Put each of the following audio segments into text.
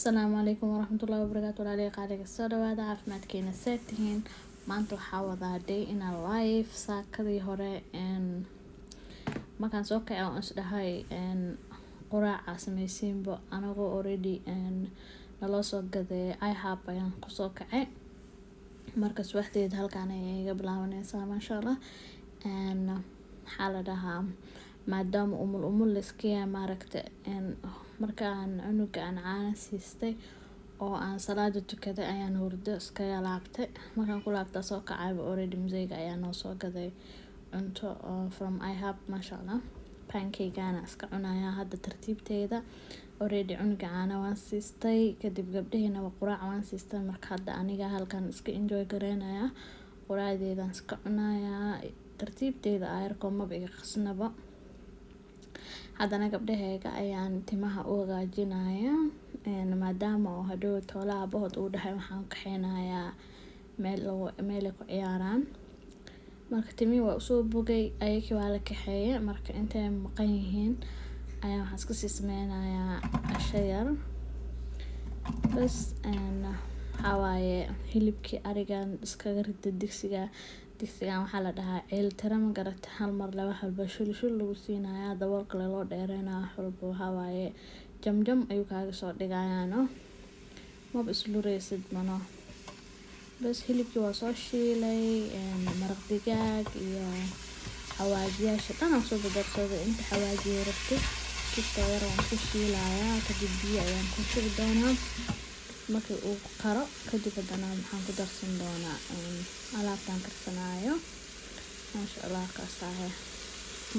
Asalaamu calaykum waraxmatullaahi wabarakaatu. Walaalihii qaaliga, soo dhawaada. Caafimaadkeena see tihiin? Maanta waxaa wadaa day in a life. Saakadii hore markaan soo kacay oo isdhahay quraaca sameysiinbo, anagoo already naloo soo gaday IHOP ayaan kusoo kacay. Marka subaxdeeda halkaan ayay iga bilaabaneysaa, maasha Allah. Maxaa la dhahaa, maadaama umul umul layska yahay, maaragta, markaan cunuga aan caana siistay oo aan salaada tukaday ayaan hurdo iskaga laabtay. Markaan ku laabta soo kacayba, already museyga ayaa noo soo gaday cunto oo from IHOP, maasha Allah. Pancake-gana iska cunaya hadda tartiibteeda. Already cunuga caana waan siistay, kadib gabdhahiina quraac waan siistay. Marka hadda aniga halkan iska enjoy gareynaya, quraacdeedaan iska cunayaa tartiibteeda, ayarkoo maba iga qasnaba. Haddana gabdhaheyga ayaan timaha u hagaajinaya, maadaama oo hadhow toolaha aabahood uu dhahay waxaan kaxeynayaa meel meelay ku ciyaaraan. Marka timihii waa usoo bogay, ayakii waa la kaxeeyay. Marka intay maqan yihiin ayaa waxaan iska sii sameynayaa casho yar bas. Waxaa waaye hilibkii arigan iskaga rida digsiga. Digsigan waxaa la dhahaa ciil tira, ma garata? Hal mar laba xalba shul shul lagu siinayaa, daboolka loo dheereynaya, wax walba waxaa waaye jamjam ayuu kaaga soo dhigayaano, maba islureysid mano. Bas, hilibkii waa soo shiilay, maraq digaag iyo xawaajiyaasha dhan aan soo dardarsaday, inta xawaajiya rabtid. Kistoo yar waan ku shiilayaa, kadib biyo ayaan ku shubi doonaa. Markii uu karo kadib haddana maxaan ku darsan doonaa alaabtaan karsanaayo, maasha Allah. Kaasaahe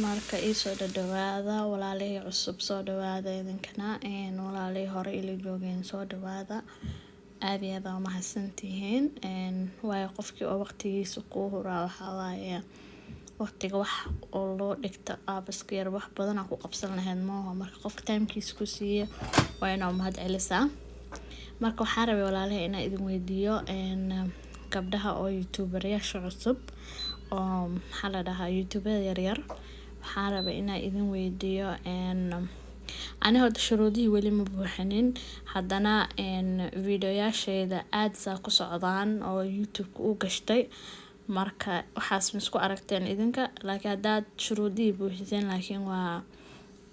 marka iisoo dhadhawaada, walaalihii cusub soo dhawaada idinkana, walaalihii hore ila joogeen soo dhawaada. Aad iyo aad aa umahadsantihiin, waayo qofkii oo waqtigiisa kuu huraa waxaa waaye waqtiga wax oo loo dhigta aabaska yar, wax badan aa ku qabsan lahayd maaho. Marka qofka timekiisa ku siiya waa inaa umahad celisaa. Marka waxaan rabay, walaalahay, inaan idin weydiiyo gabdhaha oo youtuberyaasha cusub oo, maxaa la dhahaa, youtubada yaryar. Waxaan rabay inaan idin weydiiyo, ani horta shuruudihii weli ma buuxinin, haddana videoyaasheyda ads aa ku socdaan oo YouTube-ka u gashtay. Marka waxaas ma isku aragteen idinka? Laakiin haddaad shuruudihii buuxiseen, laakiin waa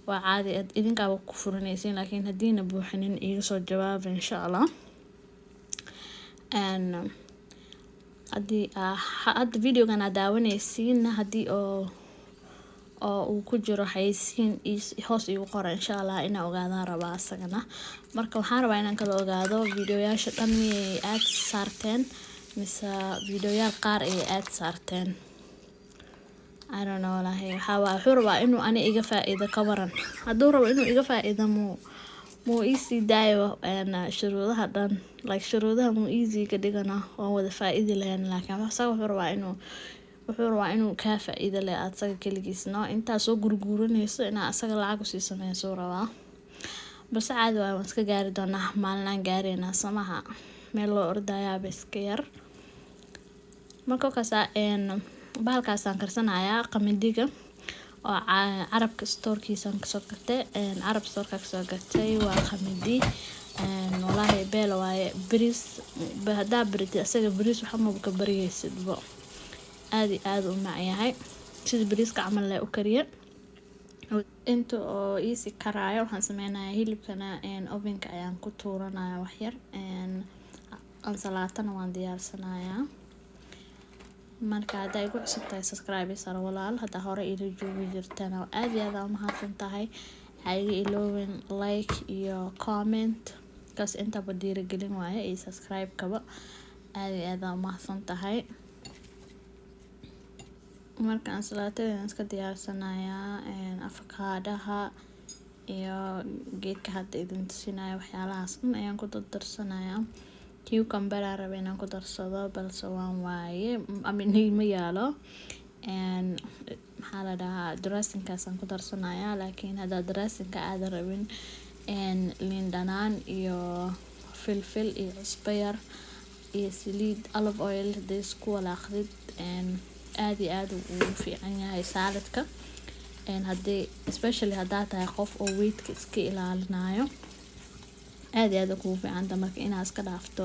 caadi, idinkaaba ku furanaysiin. Laakiin haddiina buuxinin, iiga soo jawaaba, insha Allah. Haddii hadda videogan aad daawanaysiin, haddii oo uu ku jiro xayeysiin, hoos igu qora, insha Allah, inaa ogaadaan rabaa asagana. Marka waxaan rabaa inaan kala ogaado videoyaasha dhan miyay aad saarteen mise videoyaal qaar ayay aad saarteen. I don't know, walahi. Waxaa waa wuxuu rabaa inuu ani iga faa'iido. Ka waran hadduu rabo inuu iga faa'iido, muu iisii daayo shuruudaha dhan? Like, shuruudaha muu easy ka dhigana, waan wada faa'iidi lahayn. Laakiin asaga wuxuu rabaa inuu kaa faa'iido leh aad asaga keligiis no intaa soo gurguuranayso inaa asaga lacag usii sameysuu rabaa. Balse caadi waay, waan iska gaari doonaa, maalinaan gaareynaa samaha meel loo ordayaaba iska yar. Marka kaasa bahalkaasaan karsanayaa, qamadiga oo Carabka storekiisaan kasoo gatay, Carab storeka kasoo gatay. Waa qamadi, walaahi beel waaye. Bariis hadaa baritid asaga, bariis waxa maba ka baryeysidbo, aad iyo aad u macyahay, sida bariiska camal lee u kariye. Inta oo iisi karaayo waxaan sameynayaa hilibkana ovenka ayaan ku tuuranaya waxyar, ansalaatana waan diyaarsanayaa. Marka haddaa igu cusub tahay, subscribe sar walaal. Haddaa hore ila joogi jirtana, aad iyo aad aa umahadsan tahay. Ha iga iloowin like iyo comment, kaas intaba dhiirigelin waaye, iyo subscribe kaba. Aad iyo aad aa umahadsan tahay. Marka ansalaatadaan iska diyaarsanayaa, afakaadhaha iyo geedka hadda idin tusinayo, waxyaalahaas dhan ayaan ku dardarsanayaa. Cucumber aan rabay inaan ku darsado, balse waan waaye, I mean, ma yaalo. Maxaa la dhahaa, dressingkaasaan ku darsanayaa. Laakiin haddaa dressingka aadan rabin, liin dhanaan iyo filfil iyo cusbo yar iyo saliid olive oil hadii isku walaaqdid, aad iyo aad uu fiican yahay saladka, hadii especially haddaa tahay qof oo weightka iska ilaalinayo. Aad iyo aad kugu fiicanta. Marka inaad iska dhaafto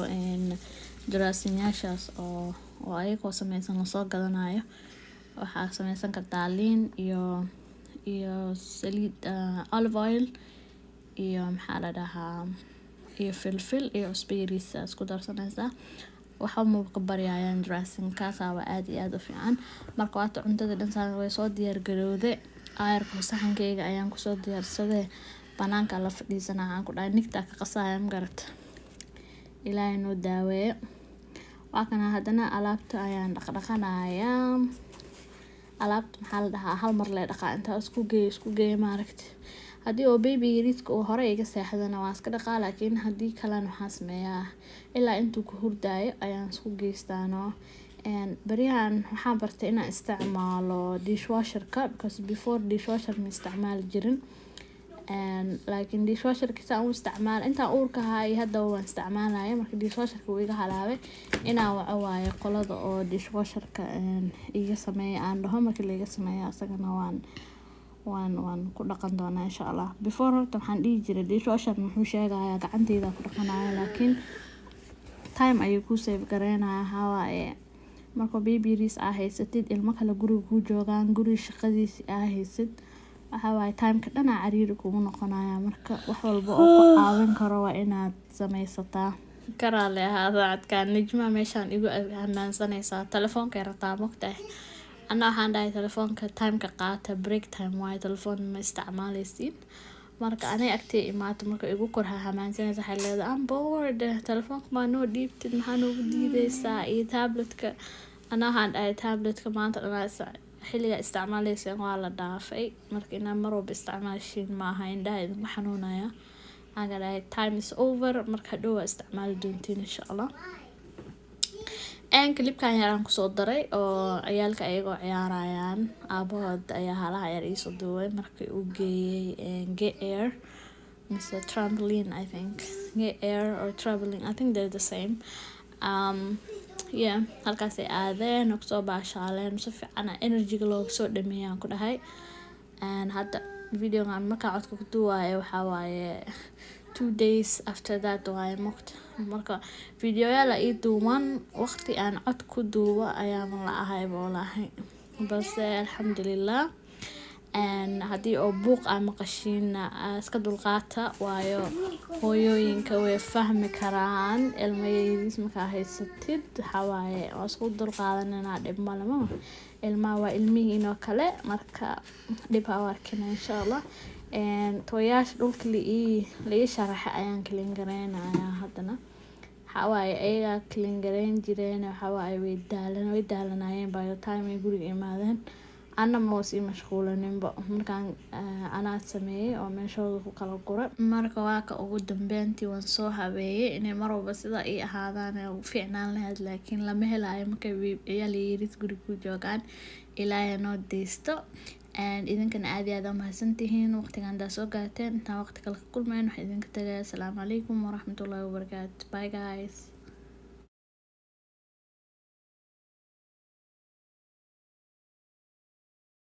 dressing-yaashaas oo ayagoo sameysan lasoo gadanayo, waxaa sameysan kartaa liin iyo saliid, olive oil, iyo maxaa la dhahaa, iyo filfil iyo cusbo yariis isku darsanaysaa. Waxba maba ka baryayaan dressing kaasaaba aad iyo aad u fiican. Marka waata cuntada dhan saan way soo diyaar garowde. Aayarko saxankeyga ayaan kusoo diyaarsaday, banaanka la fadhiisana, waxaan ku dhahay nigtaa ka qasaya. Magarat, Ilaahay noo daaweeyo. Waa kana haddana alaabta ayaan dhaqdhaqanayaa. Alaabta maxaa la dhahaa, hal mar lee dhaqaa, intaa isku geeyo maaragti. Haddii oo baby yariiska uu hore iga seexdana, waan iska dhaqaa, laakiin haddii kalena waxaan sameeyaa ilaa intuu ku hurdaayo ayaan isku geystaano. Baryahan waxaan bartay inaan isticmaalo dishwasher-ka, because before dishwasher ma isticmaali jirin. Laakiin dishwasher-ka saan u isticmaal intaan uurka ahaa iyo haddaba waan isticmaalaya. Marka dishwasher-ka wuu iga halaabay, inaan waco waayo qolada oo dishwasher-ka iga sameeya aan dhaho. Marka laiga sameeyo asagana waan ku dhaqan doonaa, insha Allah. Before horta waxaan dhihi jiray, "Dishwasher muxuu sheegayaa? Gacanteyda ku dhaqanaya." Laakiin time ayuu kuu save gareynaya. Waxaa waaye, marka baby yariis aa haysatid, ilmo kale guriga kuu joogaan, guriga shaqadiisi aa haysid, waxaa waaye timeka dhan aa cariiri kugu noqonaya. Marka wax walba oo ku caawin karo waa inaad sameysataa. Karaale ahaada cadkaan. Nijma meeshaan igu ammaansanaysaa, telefoonka rabtaa, mogtahay. Anna waxaan dhahay, "Telefoonka timeka qaata, break time waaye, telefoon ma isticmaaleysiin." Marka anay agtay imaato, marka igu kor hamaansanaysa, waxay leedahay, "I'm bored, telefoonka maa noo dhiibtid? Maxaa noogu diideysaa iyo tabletka?" Anna waxaan dhahay, "Tabletka maanta dhan xilligaa isticmaaleyseen waa la dhaafay. Marka inaa mar walba isticmaashiin maaha, indhaha idinku xanuunaya." Waxaan ka dhahay, "Time is over." Marka hadhow waa isticmaali doontiin, insha Allah. Clipkan yaraan kusoo daray oo ciyaalka ayagoo ciyaarayaan, aabahood ayaa halaha yar iisoo duubay markii uu geeyay Get Air mise trampoline. I think Get Air or trampoline, I think they're the same. Yeah, halkaasay aadeen oo kusoo baashaaleen, si fiican energyga looga soo dhameeyaan ku dhahay. Hadda videogan markaa codka ku duwaayo waxaa waaye 2 days after that waaye mogta. Marka videoyaal ii duuban, waqti aan cod ku duubo ayaaban la ahayba walaahi, balse alxamdulilah. Haddii oo buuq aa maqashiina, iska dulqaata, waayo hooyooyinka way fahmi karaan. Ilmo yariis markaa haysatid, waxaa waaye waa isku dulqaadanina, dhib male. Ma ilmaha waa ilmihiin oo kale, marka dhib ha u arkina, insha Allah. Toy-yaasha dhulka la ii sharaxay ayaan clean gareynayaa haddana. Waxaa waaye ayagaa clean gareyn jireen. Waxaa waaye way daalanayeen by the time ay guriga imaadeen. Anna ma sii mashquulaninba, markaan anaa sameeyey oo meeshooda ku kala guray. Marka waa ka ugu dambeyntii waan soo habeeyey. Inay mar walba sidaa ii ahaadaan ee ugu fiicnaan lahayd, laakiin lama helayo markay ciyaal yariis guriga ku joogaan. Ilaahay noo deysto. Idinkana aad iyo aad aa mahadsantihiin waqtigan hadaa soo gaarteen. Intaan waqti kale ka kulmayn, waxaan idinka tagaya asalaamu calaykum waraxmatullaahi wabarakaatu. Bye guys.